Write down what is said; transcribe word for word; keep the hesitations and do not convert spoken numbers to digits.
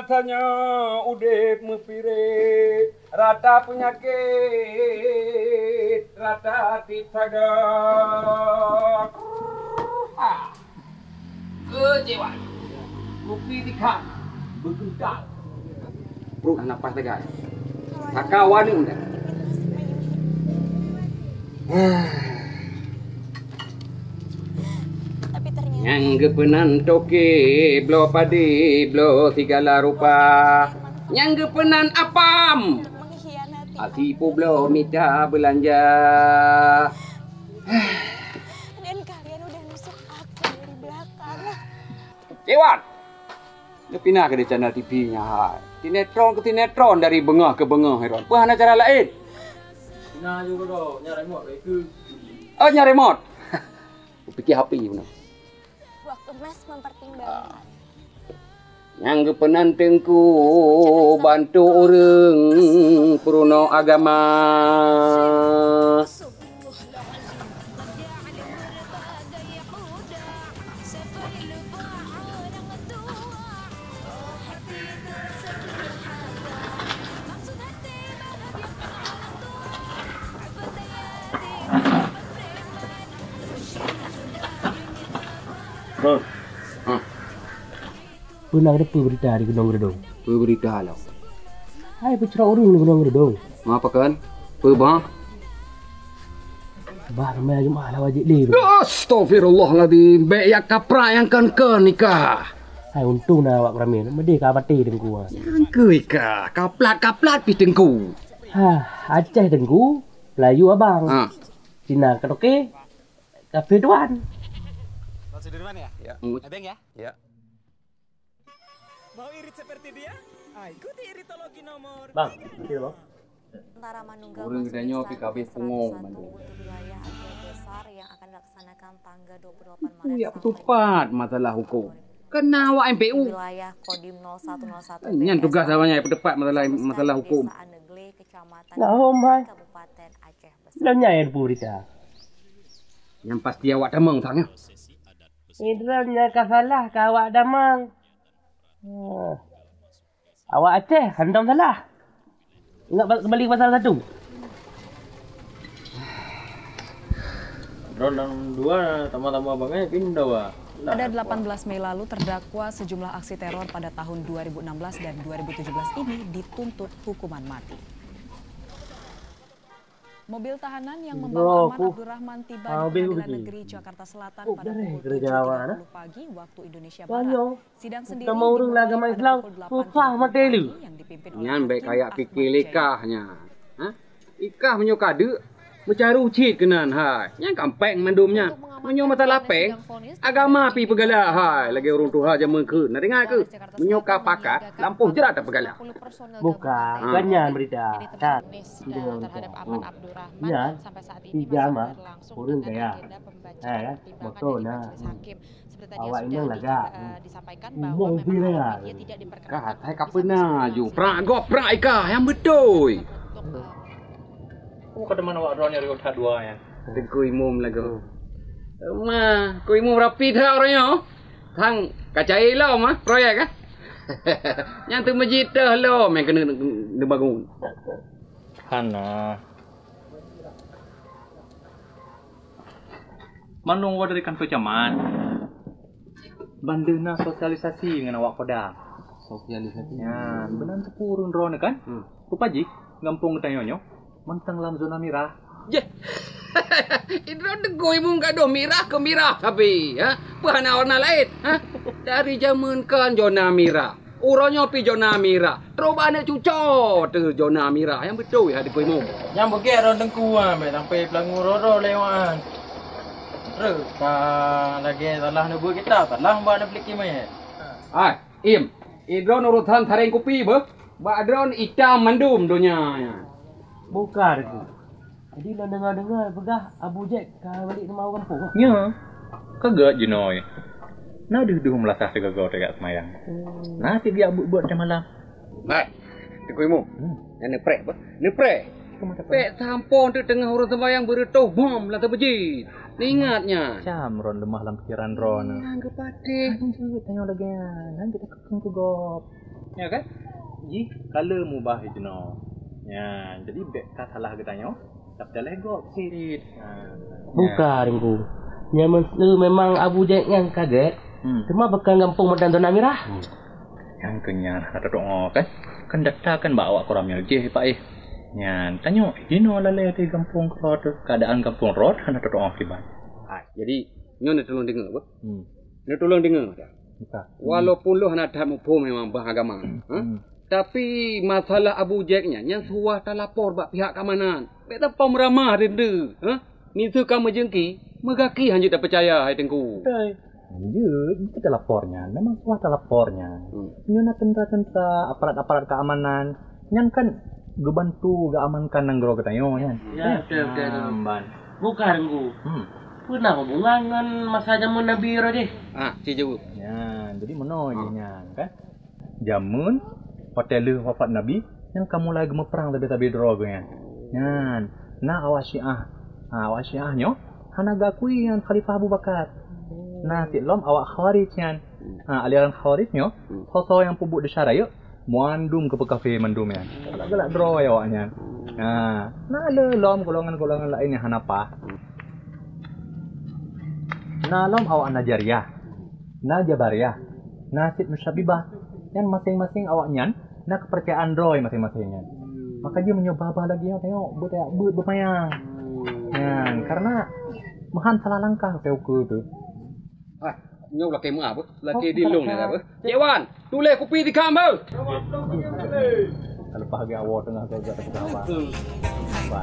Rasanya udeb meupiréh, rata peunyakét, rata tieb saga. Ha. Keucewa. Kupi tikhan, beugeuntal. Pruet hana paih sagai. Saka waneuk dah. Tapi ternyata nyang geupeunan toke, bloe padi, bloe sigala rupa. Nyang geupeunan apam, mengkhianati asi aku. Publoe mita beulanja. Dan kalian udah nusuk aku dari belakang. Iwan! Neupinah keu di channel T V nyan hai. Sinetron keu sinetron, dari beungoh keu beungoh, Iron. Peue hana cara laén? Nah, yuk, bro. Nyang remote, bro. Oh, nyang remote. Kupikir H P beuna. Waktu Mas mempertimbangkan. Nyang geupeunan teungku bantu ureuëng peurunoe agama. Peue na teupeue beurita di Gunong Geudong? Peue beurita lom? Hai peucrok ureuëng di Gunong Geudong. Ma pakon? Peue bah? Bah ramé Jumaah lawa jih lé. Astagfirullahaladzim, bék yak kaprak nyang kon-kon nikah. Hai untông na awak ramé, meudeh ka maté teungku. Nyang keu ikah, kaplat-kaplat pih teungku. Ha, Aceh teungku, Melayu abang. Ha. Cina katoke, kafé tuan. Bang Sudirman ya? Ya. Abang ya? Ya. Mau irit seperti dia? Ah, ikuti iritologi nomor Bang, tiga. Sini, Bang. Sementara Manunggal ureuëng masih geutanyoe bisa pih kabeh menjadi salah pungo satu mandum. Untuk wilayah agenda besar yang akan dilaksanakan tanggal dua puluh delapan Maret. Ku yak sampai peutupat masalah hukum. Kena awak M P U. Wilayah Kodim nol satu nol satu. Nyan tugas awaknyan peutupat masalah, masalah hukum. Desa Anegle, Kecamatan Nah, hom, hai. Kabupaten Aceh Besar. Lôn nyai peue beurita. Nyang pasti awak tamong sang nyoe. Idroe nyang ka salah ka awak damang. Ah. Awak Aceh hantom salah. Ingat ba-, kembali ke pasal satu. Droe dua tamong-tamong bangai pindah, Wak. Pada delapan belas Mei lalu, terdakwa sejumlah aksi teror pada tahun dua ribu enam belas dan dua ribu tujuh belas ini dituntut hukuman mati. Mobil tahanan yang membawa Aman Abdurrahman tiba di Pengadilan Negeri Jakarta Selatan pada pukul tujuh tiga puluh pagi waktu Indonesia Barat. Sidang sendiri dimulai pada pukul delapan tiga puluh pagi yang dipimpin oleh Hakim Ahmad Jaya. Nyan bèk kayak pikir lekah nyan. Ha? Ikah meunyoe ka deuk, meucaru cit keunan hai. Nyan gampang mandum nyan. Meunyoe masalah péng, agama pih peugala hai lagèe ureueng tuha jameun kheun. Na deungoe keuh? Meunyoe ka pakat, lampôh jrat tapeugala. Bukan, bukan nyan beurita. Kan. Vonis, eh, terhadap Aman Abdurrahman sampai saat ini masih berlangsung dengan agenda pembacaan pertimbangan dari Majelis Hakim. Seperti tadi sudah di, eh, disampaikan bahwa memang awak media tidak diperkenankan untuk bisa masuk ke dalam ruangan sidang. Ka hai ka peuna ju, prak gob prak ikah nyang beutôi. Untuk, eh, Oh, ka teuma awak droeneuh riweueh that dua nyan. Teungku Imum lagoe. Ma, Teungku Imum rapi that uroe nyoe. Thang ka cai lom ah, proyek ah. Nyang teumeujiteuh lom nyang keuneuk neubangun. Hana. Mandum woe dari kantor camat. Bandum na sosialisasi ngon awak Kodam. Sosialisasi? Nyan, meunan teupeu ureueng droeneuh kan? Hmm. Rupa jih gampông geutanyoe nyoe mantong lam zona mirah. Jeh. Idroe Teungku Imum gadoh mirah keu mirah sabe, ha? Peue hana warna laén, ha? Dari jameun kan zona mirah. Uroe nyoe pih zona mirah. Trok bak aneuk cuco teuh zona mirah. Nyang beutôi hai Teungku Imum. Nyang beugèt droe Teungku, ha, bèk sampai peulanggu roro lewat. Trok ka lagèe salah neubeuet kitab, salah bak neupeulik manyèt. Hai, Im, idroe urosan sareng kupi beuh. Bak droe itam mandum donya nyan. Bukan, Teungku. Jadi lôn deungoe-deungoe peugah Abu Jack ka balik teuma u gampông, ha? Nyo, ka gèt jinoe. Na deuh-deuh meulasah sigoe-goe teuka seumayang. Hmm. Na cit geujak buet-buet watèe malam. Hai, Teungku Imum. Hmm. Nyan neupreh beuh? Neupreh. Bèk sampoe teuk teungoh ureueng seumayang beureutôh bom lam teumeuji. Ingat nyan. Cam droe leumah lam pikeran droe nyoe. Nyan geupatéh. Aduh, tanyoe lagèe nyan. Nyan kita keu gob. Ya kan? Jih ka le mubah jinoe. Nyan, jadi bèk ka salah geutanyoe, ka peutalèh gob cit. Ha. Bukan, Teungku. Nyan meusu memang Abu Jaid nyan ka gèt. Hmm. Teuma bukon gampông Medan Zona Mirah. Hmm. Nyang keu nyan hana tatu'oh kan? Kan data kan bak awak Koramil jih, Pak, eh. Nyan, tanyoe jinoe lalè di gampông keudroe teuh, keuadaan gampông rot hana tatu'oh kiban. Ha, jadi, nyoe neutulông deungö, apa? Hmm. Neutulông deungö, dah. Bukan. Walaupun lôn hana that muphom memang bak agama, ha? Hmm. Tapi masalah Abu Jaid nyan, nyan suwah talapor bak pihak keamanan. Bèk tapeumeramah rindu, ha? Miseue ka meujeungki, meugaki hana jeuet tapeucaya, hai Teungku. Beutôi. Jeuet, jeuet talapor nyan. Memang suwah talapor nyan. Hmm. Nyoe na tentara-tentara, aparat-aparat keamanan. Nyan kan geubantu geuamankan nanggroe geutanyoe nyan. Ya, beutôi, beutôi, beutôi. Nah, ban. Bukan, Teungku. Hmm. Peue na hubungan ngon masa jameun Nabi Ibrahim? Ah, ci jaweueb. Nyan, jadi meunoe jih nyan, kan? Jameun watèe lheueh wafat Nabi, nyan ka mulai geumeuprang sabe-sabe droe geuh nyan. Nyan, na awak Syiah. Ha, awak Syiah nyoe hana geuakui nyan Khalifah Abu Bakar. Na cit lom awak Khawarij nyan. Ha, aliran Khawarij nyoe, soe-soe nyang peubuet desya rayeuk, mandum keu peukafé mandum nyan. Galak-galak droe awak nyan. Ha, na le lom golongan-golongan laén nyang hana paih. Na lom awak Najariyah, na Jabariyah, na cit Musyabibah. Nyan maséng-maséng awak nyan na keupeurcayaan droe maséng-maséng nyan. Maka jih meunyoe babah lagèe nyoe, tanyoe beuet, beuet beumayang. Nyan, karena meuhan salah langkah teuh ukeue teuh. Ah, nyoe lakèe meu'ah beuh, lakèe dilông nyan beuh. Cek Wan, tuléh kupi tiga beuh. Ka leupah lagèe awak teungoh geuh, geuh teupeugah apa. Ba.